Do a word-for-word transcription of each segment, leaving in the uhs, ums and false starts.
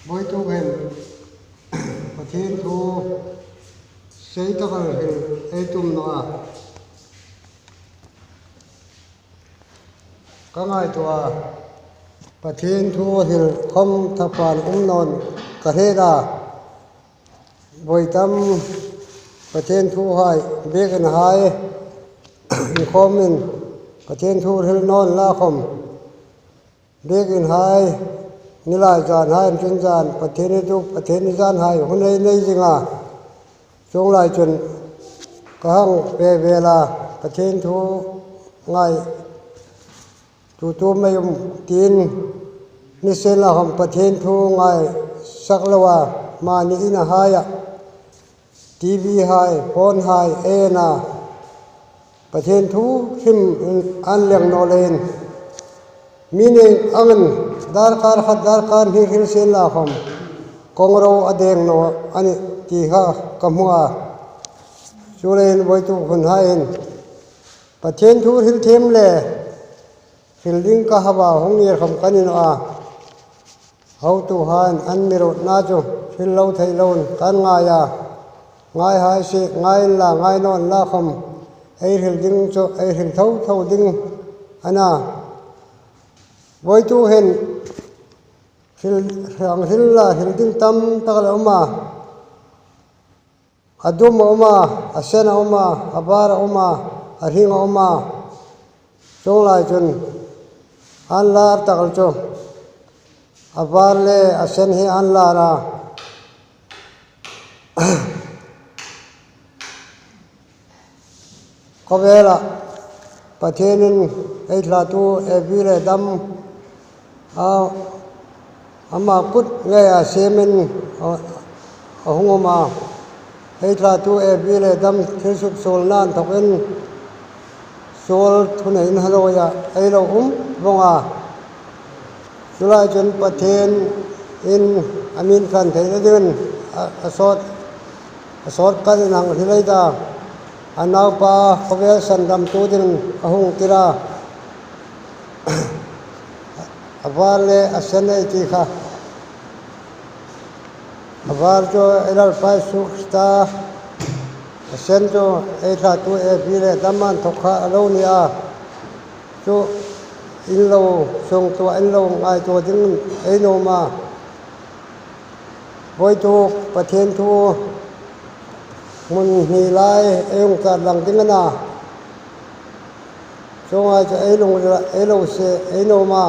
Voituk hin Pathien thu sei tak el hril ei tum naw a. Ka ngaituo a, Pathien thu hril khom thapan um naw ni ka hre a. Voi tam Pathien thuhai, biekin hai, inkhawmin Pathien thu hril naw ni la khom. Biekin hai, nilai zan hai, inchun zan, Pathien ni tuk, Pathien ni zan hai, hun ei nei zing a. Chuong lai chun ka hang pe vel a, Pathien thu ngai tu tu mei um tiin, ni sien la khom Pathien thu ngaisak loa, mani ina haia, T V hai, phone hai, ei en a, Pathien thu hrim an leng naw leiin, mi ning angin darkar khat darkar hni hril sien la khom, kawng ro a deng naw a nih ti kha ka hmu a. Chuleiin voituk hun haiin Pathien thu hril thiem le hril ding ka hau a, hung ngir khom ka ni naw a. Hotuhaiin an mi ruotna chu hril lo thei loin kan ngai a. Ngai hai si, ngai inla, ngai naw inla khom, ei hril ding chu ei hril tho tho ding a na. Voituk hin hril, hrang hril la hril ding tam tak a la um a. A dum a um a, a sen a um a, a var a um a, a hring a um a. Chuong lai chun an lar tak el chu a var le a sen hi an lar a. Khawvela Pathienin ei thlatu Evi le Adam a, ama kut ngeia siemin a, a hung um a. Ei thlatu Evi le Adam thil suksuolna inthokin suol thuneiin haloia ei lo um vong a. Chu lai chun Pathienin a mi intlan theina dingin a, a sawt, a sawt kalin hang hril ei ta. A naupa khawvel sandamtu dingin a hung tir a. A var le a sen ei ti kha. A var chu ei Lalpa Isu Krista, a sen chu ei thlatu Evi le Adam inthok kha a lo ni a. Chu in lo sungtuo, in lo ngaituo dingin ei nuom a. Voituk Pathien thu hmun hni lai ei hung tarlang ding a na. Chuong lai chu ei lungrila ei lo sie ei nuom a.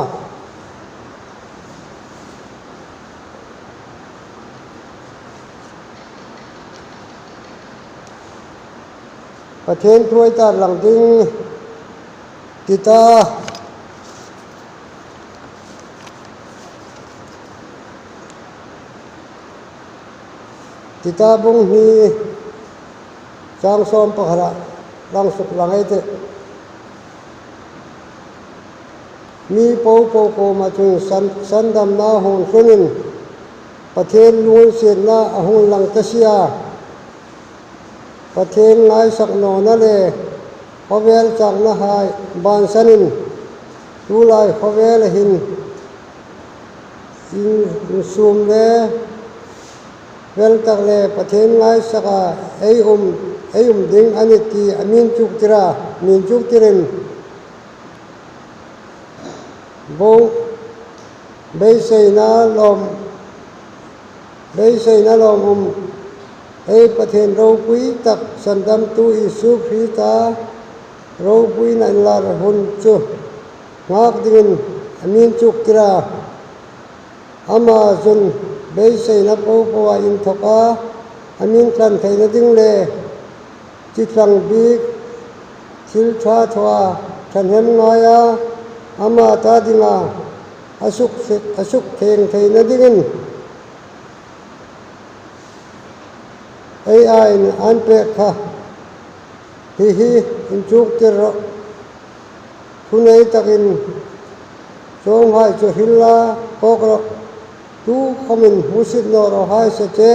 Pathien thu ei tarlang ding Tita, Tita bung hni chang sawm pakhata lang suk lang ei tih. Mi popo kuoma chun san, sandamna hung tlunin Pathien lunginsietna a hung lang ta si a. Pathien ngaisak nawna le khawvel chaknahai bansanin tulai khawvela hin in, insum le vel tak le Pathien ngaisaka ei um, ei um ding a nih ti a mi inchuktir a, mi inchuktirin bo beiseina lawm, beiseina lawmum ei Pathien ropui tak sandamtu Isu Krista ropuina inlar hun chu nghak dingin a mi inchuktir a. Ama chun beiseina popoa inthoka a mi intlan theina ding le chi tlang bik thil ṭha thawa ṭhahnem ngaia ama ta dinga a suk, a suk theng theina dingin ei aiin an pek kha. Hi hi inchuktir rawh. Thunei takin chuonghai chu hril la kawk rawh. Tukhawmin hmusit naw raw hai se che.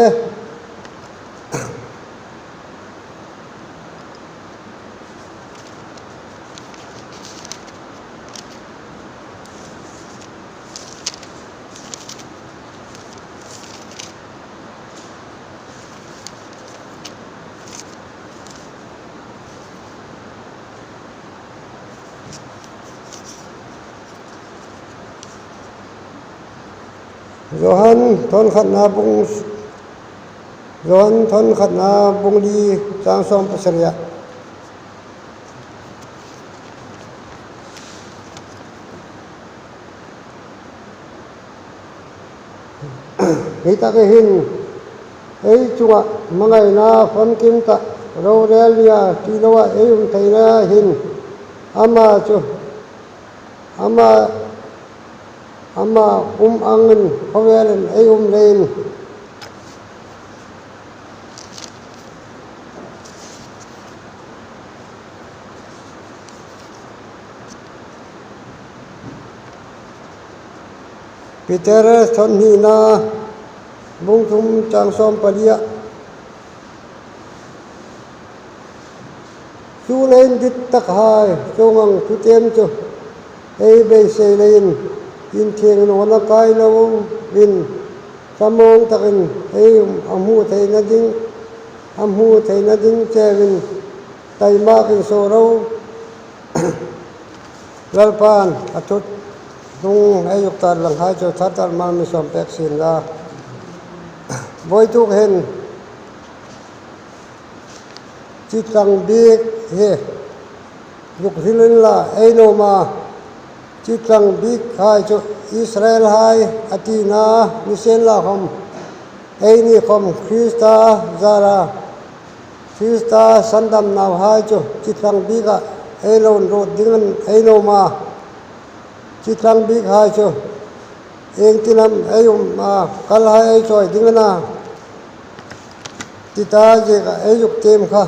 Johan thawn khatna bung, Johan thawn khatna bung li chang sawm pasari-ah. Hi taka hin ei chunga hmangaina famkim ta, rorel nia ti loa ei um theina hin ama chu, ama, ama um angin khawvelin ei um leiin. Peter thawn hnina bung thum chang sawm pali-ah. Chu leiin dit takhai, chuong ang thutiem chu ei beisei leiin, inthieng nawna kai loin, thlamuong takin ei um a hmu theina ding, a hmu theina ding cheuin, taimakin suo ro. Lalpan a thut hnung ei zuk tarlanghai chu thar tar mal mi sawm pek sien la. Vawituk hin chi tlang bik hi zuk hril inla ei nuom a. Chi tlang bikhai chu Israelhai a tina, nisienlakhom eini khom Krista zara, Krista sandam nauhai chu chi tlang bika ei lo inruot ding a nih ei nuom a. Chi tlang bikhai chu iengtin am ei um a, kalhai ei chawi ding a na, ti ta zieka ei zuk tiem kha.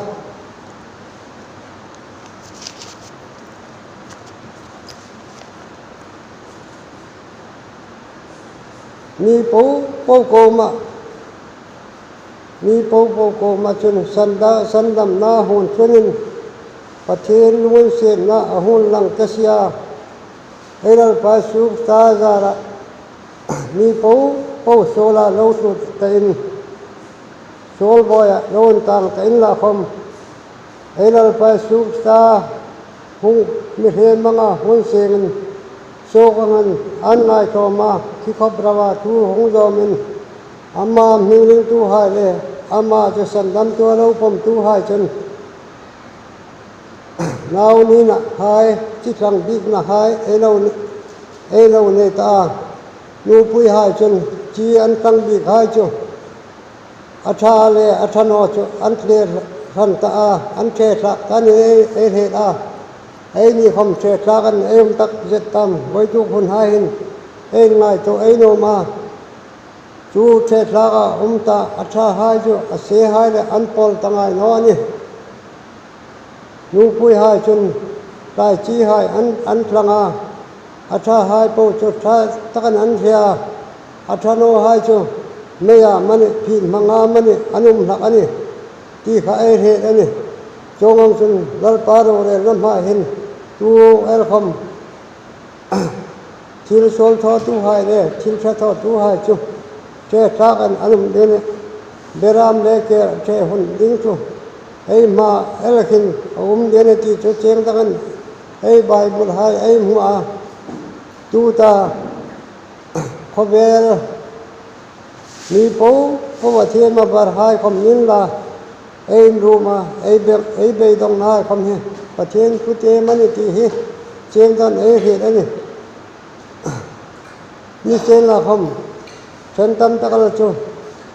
Mi popo kuoma, mi popo kuoma chun sanda, sandamna hung tlunin Pathien lunginsietna a hung lang ta si a. Ei Lalpa Isu Krista zara mi popo suola lo tlu ta in, suol buoia lo intang ta inla khom, ei Lalpa Isu Krista hung mi hrem anga hung sengin, suok angin an ngaikhawm a, khi khop rama thu hung zawmin, ama hming ringtuhai le ama chu sandamtua lo pawmtuhai chun nau nina hai, chi tlang bikna hai ei lo, ei lo nei ta a. Nupuihai chun chi an tlang bikhai chu a ṭha le a ṭha naw chu an ṭhe hran ta a, an ṭhe thlak ta ni ei, ei hriet a. Eini khom ṭhe thlak an ei um tak zet tam, vawituk hunhai hin ei ngaituo ei nuom a. Chu ṭhe thlaka um ta a ṭhahai chu a sehai le an pawl ta ngai naw a nih. Nupuihai chun tlaichihai an, an tlang a, a ṭhahai po chu ṭha takin an hria, a ṭha nawhai chu mei amanih, phit hmanga amanih an um hlak a nih, ti kha ei hriet a nih. Chuong ang chun Lalpa rorelna hma hin tu el khom thil suol thawtuhai le thil ṭha thawtuhai chu ṭhe thlakin an um ding a nih. Beram le ker ṭhe hun ding chu ei hma el khin a um ding a nih ti chu chieng takin ei Bible hai ei hmu a. Tuta khawvel mi popo a thiem a varhai khom ni inla, ei inruma, ei be, ei beidawngnahai khom hi Pathien thutiem a nih ti hi chieng takin ei hriet a nih. Nisienlakhom ṭhen tam tak el chu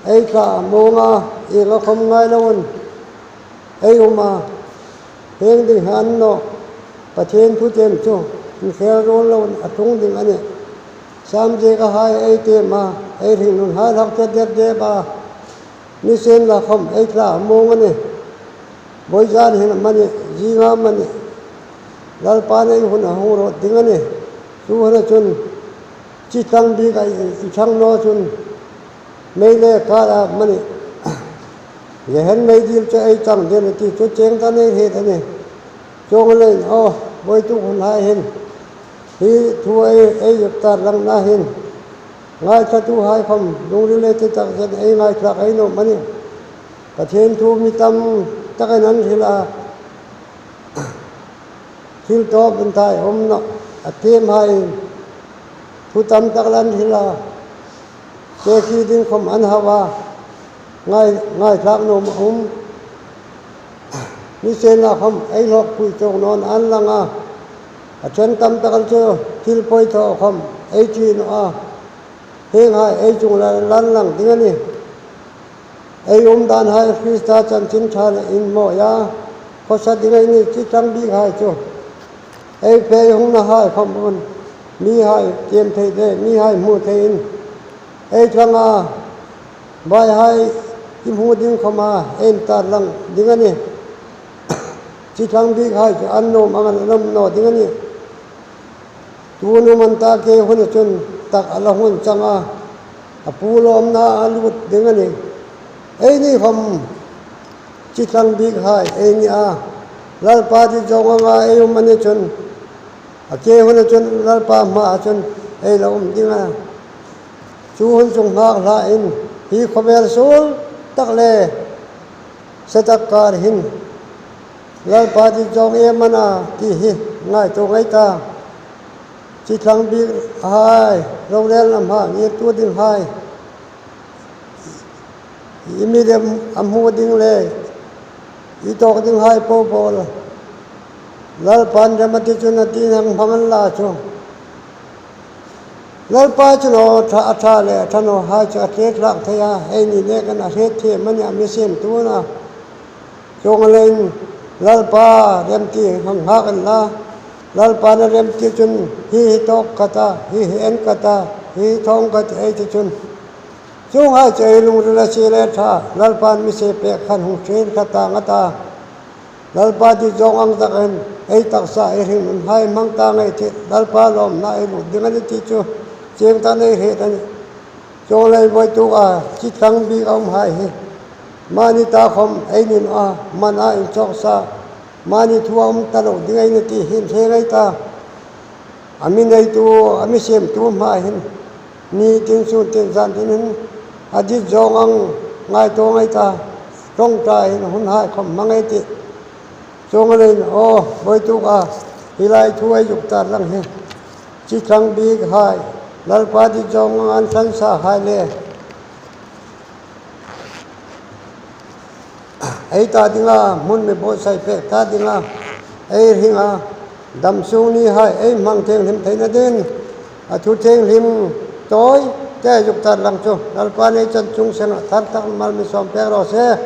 ei tla a muong a, ienga khom ngai loin ei um a, hieng ding hi a ni nawh. Pathien thutiem chu inkhel ruol loin a tlung ding a nih. Sam ziekahai ei tiem a, ei hringnunhai hlak chet der dep a, nisienlakhom ei tla a muong a nih. Vawizan hin amanih, zinga amanih, Lalpan ei hun a hung ruot ding a nih. Chu huna chun chi tlang bika i, i ṭhang naw chun mei le kara amanih, Gehen mei dil chu ei chang ding a nih ti chu chieng takin ei hriet a nih. Chuong leiin, aw, vawituk hunhai hin hi thu ei, ei zuk tarlangna hin ngaithlatuhai khom lungril le ti tak zet ei ngaithlak ei nuom a nih. Pathien thu mi tam takin an hril a, thil tawp inthai um naw, a thiemhai thu tam tak an hril a, Te khi ding khawm an hau a, ngai, ngaithlak nuom a um. Nisienlakhawm ei hlawkpui chuong naw an lang a. A ṭhen tam tak chu thil pawi thaw khawm ei ṭi naw a. Hienghai ei chunga la inlang ding a nih. Ei umdanhai Krista chanchin ṭha le inmawi a khawsa ding ei nih, chi thlang bikhai chu. Ei fe hung nahai khawm un, mihai tiem thei le mihai hmu theiin ei thlang a, vaihai i hmu ding khawma ei intarlang ding a nih. Chi thlang bikhai chu an nuom angin an um naw ding a nih. Tu nuom an ta ke huna chun tak a la hung chang a, a pu lawmna a lut ding a nih. Eini khawm chi thlang bikhai ei ni a, Lalpa dit zawng anga ei um a ni chun, a ke huna chun Lalpa hmaa chun ei la um ding a. Chu hun chu nghak hlain, hi khawvel suol tak le se tak kar hin Lalpa dit zawng iem a na ti hi ngaituo ngei ta. Chi thlang bikhai, rorelna hma ngirtu dinghai, i mi rem a hmu ding le i tawk dinghai popo Lalpan rem a ti chun a ti hang hmang an la chu. Lalpa chun aw ṭha, a ṭha le a ṭha nawhai chu a hriet hlak thei a, eini nekin a hriet thiem a nih, a mi siemtu a na. Chuong leiin Lalpa remti hang nghak inla, Lalpan a remti chun hi hi tawk ka ta, hi hi en ka ta, hi hi thawng ka ta ei ti chun, chuonghai chu ei lungrila sie le ṭha, Lalpan mi sie pek khan hung ṭhin kha ta nga ta. Lalpa dit zawng ang takin ei taksa ei hringnunhai hmang ta ngei ti, Lalpa lawmna ei lut ding a nih ti chu chieng takin ei hriet a nih. Chuong leiin vawituk a chi thlang bik a umhai hi mani ta khawm ei ni naw a, man a inchawksa, mani thu a um ta lo ding ei nih ti hi inthieng ei ta. A mi neitu, a mi siemtu hmaa hin, ni tin, sun tin, zan tin hin a dit zawng ang ngaituo ngei ta, ṭawngṭai hin hunhai khawm hmang ei tih. Chuong leiin aw, vawituk a hi lai thu ei zuk tarlang hi, chi thlang bikhai, Lalpa dit zawng ang an hransahai le ei ta dinga hmun mi buotsai pek ta dinga ei hringa, dam sung nihai ei hmang thienghlim theina dingin a thu thienghlim tawite zuk tarlang chu Lalpan ei chan chung senga thar tak mal mi sawm pek raw se.